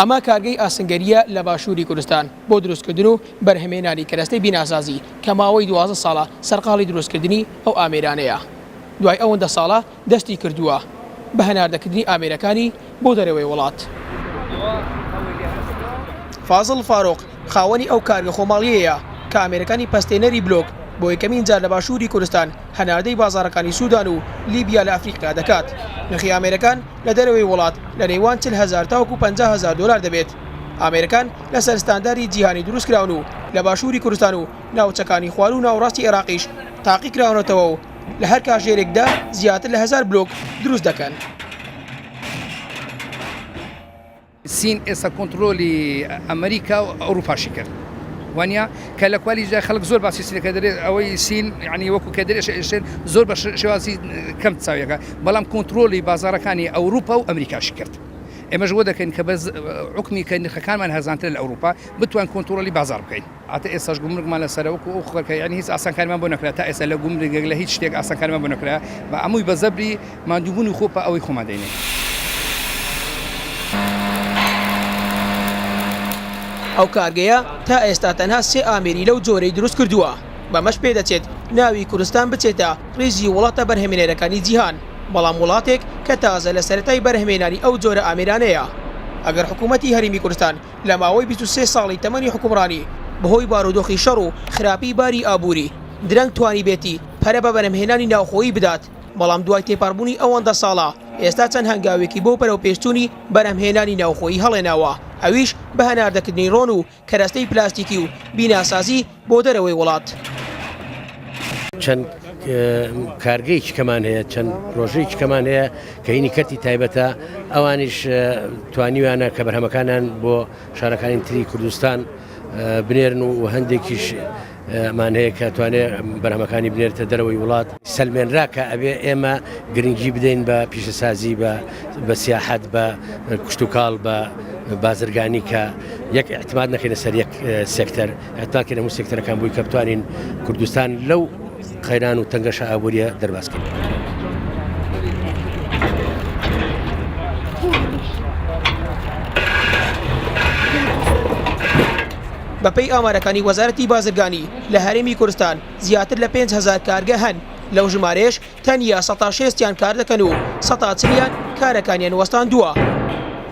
ئەمە کارگەی ئاسنگەرییە لە باشووری کوردستان بۆ دروستکردن و بەرهەمهێنانی کەرەستەی بیناسازی کە ماوەی 12 ساڵە سەرقاڵی دروستکردنی ئەو ئامێرانەیە. دوای ئەوەندە ساڵە دەستی کردووە بە هەناردەکردنی ئامێرەکانی بۆ دەرەوەی وڵات. فازڵ فاروق، خاوەنی ئەو کارگە خۆماڵییەیە کە ئامێرەکانی پەستێنەری بلۆک بۆ یەکەمین جار لە باشووری کوردستان هەناردەی بازاڕەکانی سودان و لیبیا لە ئەفریقیا دەکات. نرخی ئامێرەکان لە دەرەوەی وڵات لە نێوان 40 هەزار تاوەکو 50 هەزار دۆلار دەبێت. ئامێرەکان لەسەر ستانداری جیهانی دروستکراون و لە باشووری کوردستان و ناوچەکانی خواروو و ناوەڕاستی عێراقیش تاقیکراونەتەوە و لە هەر کاژێرێکدا زیاتر لە هەزار بلۆک دروست دەکەن. سین ئێستا کۆنتڕۆلی ئەمریکا و ئەوروپاشی کرد وانە کە لە کوالیدا خەڵک زۆر باسی سینەکە دەرێت ئەوەی سین ینی وەکو کە دەرێش ئێشێن زۆر بە شێوازی کەم چاویەکە بەڵام کۆنتترۆلی بازارەکانی ئەوروپا و ئەمریکاشی کرد ئێمەش بۆ دەکەین کە بەس حکومی کە نرخەکانمان هەزانتر لە ئەوروپا بتوان کۆنتترۆلی بازار بکەین ئەتە ئێستاش گومرگمان لەسەرە وەکو ئەو خەڵکە یانی هیچ ئاسانکاریمان بۆ نەکرا تا ئێستا لە گومرگێک لە هیچ شتێک ئاسانکاریمان بۆ نەکرا بە ئەمووی بە زەبری ماندووبوونی خۆ پە ئەوەی خۆمان دەینێ. ئەو کارگەیە تا ئێستا تەنها سێ ئامێری لەو جۆرەی دروست کردووە، بەمەش پێدەچێت ناوی کوردستان بچێتە ریزی وڵاتە بەرهەمێنەرەکانی جیهان، بەڵام وڵاتێک کە تازە لە سەرەتای بەرهەمێنانی ئەو جۆرە ئامێرانەیە. ئەگەر حکوومەتی هەرێمی کوردستان لە ماوەی 23 ساڵی تەمەنی حوکمڕانی بەهۆی بارودۆخی شەڕ و خراپی باری ئابووری درەنگ توانیبێتی پەرە بە بەرهەمهێنانی ناوخۆیی بدات، بەڵام دوای تێپەڕبوونی ئەوەندە ساڵە ئێستا چەند هەنگاوێکی بۆ بەرەوپێشچوونی بەرهەمهێنانی ناوخۆیی هەڵێناوە، ئەویش بە هەناردەکردنی ڕۆن و کەرەستەی پلاستیکی و بیناسازی بۆ دەرەوەی وڵات. چەند کارگەیەکی کەمان هەیە، چەند پرۆژەیەکی کەمان هەیە کە هینی کەرتی تایبەتە، ئەوانیش توانیویانە کە بەرهەمەکانیان بۆ شارەکانی تری کوردستان بنێرن و هەندێکیش مان هەیە کە توانێت بەرهەمەکانی بنێرتە دەرەوەی وڵات. سەلمێنرا کە ئەبێ ئێمە گرنگی بدەین بە پیشەسازی، بە سیاحەت، بە کشتوکاڵ، بە بازرگانی کە یەک ئیعتماد نەکەینە سەر یەک سێکتەر، ئیعتماد کەین هەموو سێکتەرەکان بووی کە بتوانین کوردستان لەو قەیران و تەنگەشە ئابووریە دەرباز کەین. بەپێی ئامارەکانی وەزارەتی بازرگانی لە هەرێمی کوردستان زیاتر لە 5000 کارگە هەن، لەو ژمارەیەش تەنیا سەتا شێستیان کاردەکەن و سەتا چلیان کارەکانیان وەستاندووە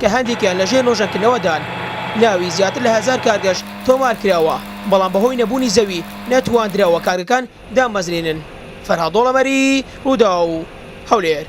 کە هەندێکیان لەژێر نۆژەنکردنەوەدان. ناوی زیاتر لە هەزار کارگەش تۆمارکراوە، بەڵام بەهۆی نەبوونی زەوی نەتواندراوە کارگەکان دامەزرێنن. فەرهاد دۆڵەمەری، رووداو، هەولێر.